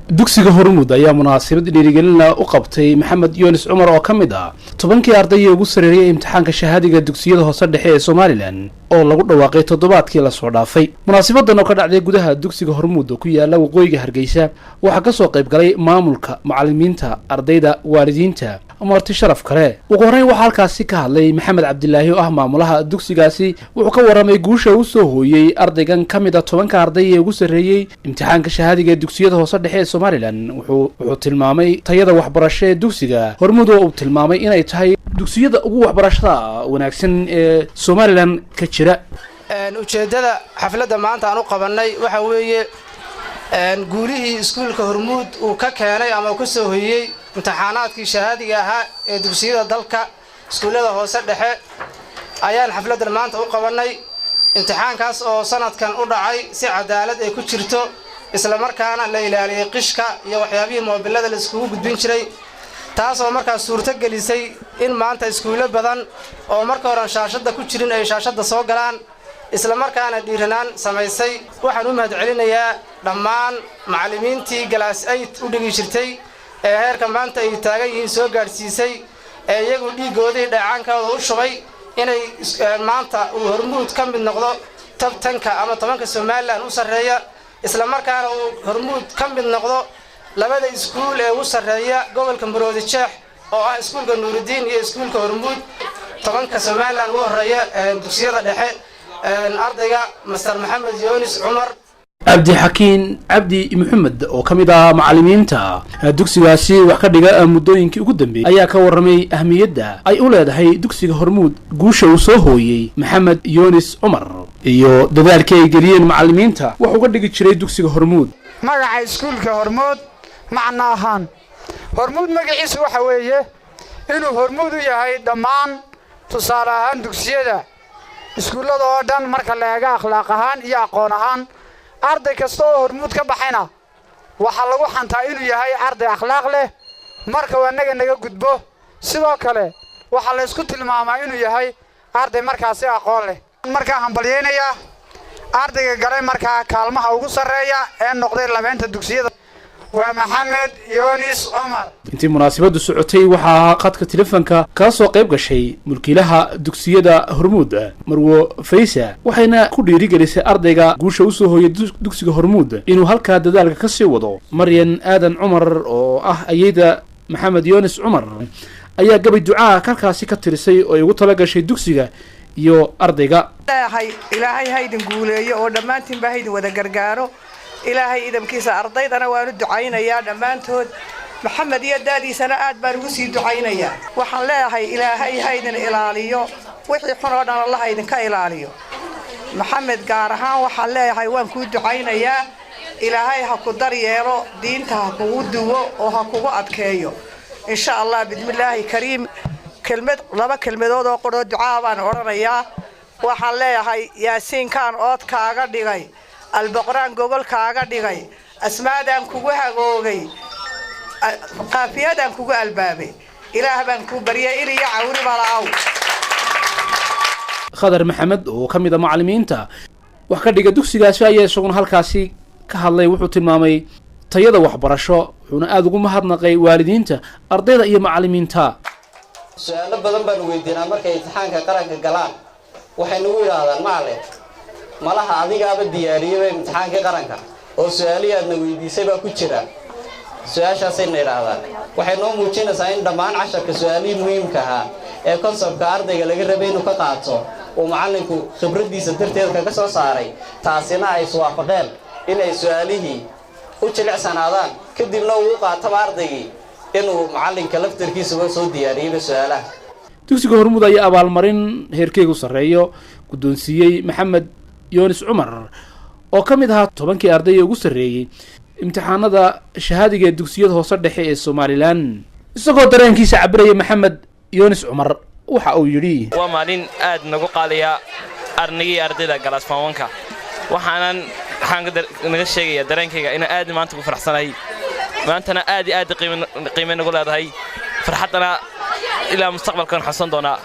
Dugsiga Hormuud ayaa munaasabad dhiirigelina u qabtay Maxamed Yunis Cumar oo ka mid ah 10kii arday ee ugu sareeriyay imtixaanka shahaadiga dugsiyada hoose dhexe ee Somaliland oo lagu dhawaaqay toddobaadkii lasoo dhaafay. Munaasabadan oo ka dhacday gudaha dugsiga Hormuud oo ku yaala waqooyiga Hargeysa waxaa kasoo qayb galay maamulka, macalimiinta, ardayda, waalidiinta, marti sharaf kale. Ugu horreyn waxaa halkaasi ka hadlay Maxamed Cabdilaahi oo ah maamulaha dugsigaasi. Wuxuu ka warramay guusha uu soo hooyey ardaygan ka mid a 10ka arday ee ugu sarreeyey imtixaanka shahaadiga ee dugsiyada hoose dhexe ee Somaliland. Wuxuu tilmaamay tayada waxbarasho ee dugsiga Hormuud oo uu tilmaamay inay tahay dugsiyada ugu waxbarashada wanaagsan ee Somaliland ka jira. Ujeeddada xafladda maanta aan u qabannay waxa weeye guulihii iskuulka Hormuud uu ka keenay ama uu ka soo hoyey imtixaanaadkii shahaadiga ahaa ee dugsiyada dalka, iskuullada hoose dhexe, ayaan xafladdan maanta u qabannay. Imtixaankaas oo sanadkan u dhacay si cadaalad ay ku jirto, islamarkaana la ilaaliyey qishka iyo waxyaabihii moobilada la iskugu gudbin jiray, taasoo markaas suurto gelisay in maanta iskuullo badan oo marka horen shaashadda ku jirin ay shaashadda soo galaan, islamarkaana dhiiranaan samaysay. Waxaan u mahad celinayaa dhammaan macallimiintii class 8 u dhigi jirtay ee heerka maanta ay taagan yihiin soo gaadhsiisay, ee iyagu dhiiggoodii dheecaankooda u shubay inay maanta uu Hormuud ka mid noqdo top 10-ka ama 10-ka Somaliland u sarreeya, islamarkaana uu Hormuud ka mid noqdo labada iskuul ee ugu sarreeya gobolka Maroodi Jeex, oo ah iskuulka Nuuridiin iyo iskuulka Hormuud, 10-ka Somaliland ugu horreeya dugsiyada dhexe, ardayga Master Maxamed Yoonis Cumar. Cabdixakiin Cabdi Maxamed oo ka mid ah macallimiinta dugsigaasi wax ka dhiga muddooyinkii ugu dambeeyey ayaa ka warramay ahmiyadda ay u leedahay dugsiga Hormuud guusha uu soo hooyey Maxamed Yunis Cumar iyo dadaalkii ay geliyeen macallimiinta wax uga dhigi jiray dugsiga Hormuud. Magaca iskuulka Hormuud macno ahaan, Hormuud magaciisu waxa weeye inuu hormuud u yahay dhammaan, tusaale ahaan, dugsiyada iskuullada oo dhan marka la eego akhlaaq ahaan iyo aqoon ahaan. Arday kasta oo Hormuud ka baxayna waxaa lagu xantaa inuu yahay arday akhlaaq leh marka uu annaga naga gudbo. Sidoo kale waxaa la ysku tilmaamaa inuu yahay arday markaasi aqoon leh. Markaa hambalyaynayaa ardayga galay markaa kaalmaha ugu sarreeya ee noqday labeynta dugsiyada, waa Maxamed Yoonis Cumar. Intii munaasabaddu socotay waxaa khadka telefoonka kala soo qayb gashay mulkiilaha dugsiyada Hormuud, Marwo Faysa, waxayna ku dhiirigelisay ardayga guusha usoo hooyay dugsiga Hormuud inuu halkaa dadaalka ka sii wado. Maryan Aadan Cumar oo ah ayeyda Maxamed Yoonis Cumar ayaa gabay ducaa halkaasi ka tirisay oo ay ugu tala gashay dugsiga iyo ardayga. Leeyahay, Ilaahay haydin guuleeyo oo dhammaantiinba haydin wada gargaaro, Ilaahay idamkiisa. Ardaydana waanu ducaynayaa dhammaantood, Maxamed iyo daadiisana aad baan ugu sii ducaynayaa. Waxaan leeyahay, Ilaahay haydin ilaaliyo, wixii xun oo dhan Allah idinka ilaaliyo. Maxamed gaar ahaan waxaan leeyahay, waan kuu ducaynayaa, Ilaahay ha ku daryeelo, diinta ha kugu duwo oo ha kugu adkeeyo, insha Allah, bismillaahi kariim. Kelmad, laba kelmadood oo quroo ducaa baan odhanayaa. Waxaan leeyahay, Yaasiinkaan ood kaaga dhigay, Alboqraan gogol kaaga dhigay, asmaadaan kugu hagoogay, qaafiyadaan kugu albaabay, Ilaah baan kuu baryay, il iyo cawri balaaw. Khadar Maxamed oo ka mid a macallimiinta wax ka dhiga dugsigaasi ayaa isaguna halkaasi ka hadlay. Wuxuu tilmaamay tayada waxbarasho, wuxuuna aada ugu mahadnaqay waalidiinta, ardayda iyo macallimiinta. Su-aalo badan baanu weydiinaa markay imtixaanka qaranka galaan. Waxay nagu yidhaahdaan, "Macallin, malaha adigaaba diyaariyeyba imtixaankii qaranka oo su-aalihii aadna weydiisay baa ku jira." Su-aashaasayna idhaahdaan. Waxay noo muujinaysaa in dhammaan casharka su-aalihii muhiimka ahaa ee concept-ka ardayga laga rabay inuu ka qaato uu macallinku khibraddiisa darteed kaga soo saaray, taasina ay iswaafaqeen inay su-aalihii u jilicsanaadaan, kadibna uu u qaataba ardaygii inuu macallinka laftarkiisuba soo diyaariyeyba su-aalaha. Dugsiga Hormuud ayaa abaalmarin heerkeegu sarreeyo guddoonsiiyey Maxamed Yoonis Cumar oo ka mid ahaa 10kii arday ee ugu sarreeyey imtixaanada shahaadiga ee dugsiyada hoose dhexe ee Somaliland. Isagoo dareenkiisa cabiraya, Maxamed Yoonis Cumar waxa uu yidhi: Waa maalin aad nagu qaaliya arnigii ardayda class form one-ka. Waxaan naga sheegayaa dareenkayga inaan aad maanta ugu faraxsanahay. Maantana aad iyo aad qiime nagu leedahay, farxaddana ilaa mustaqbalkan xasuusan doonaa.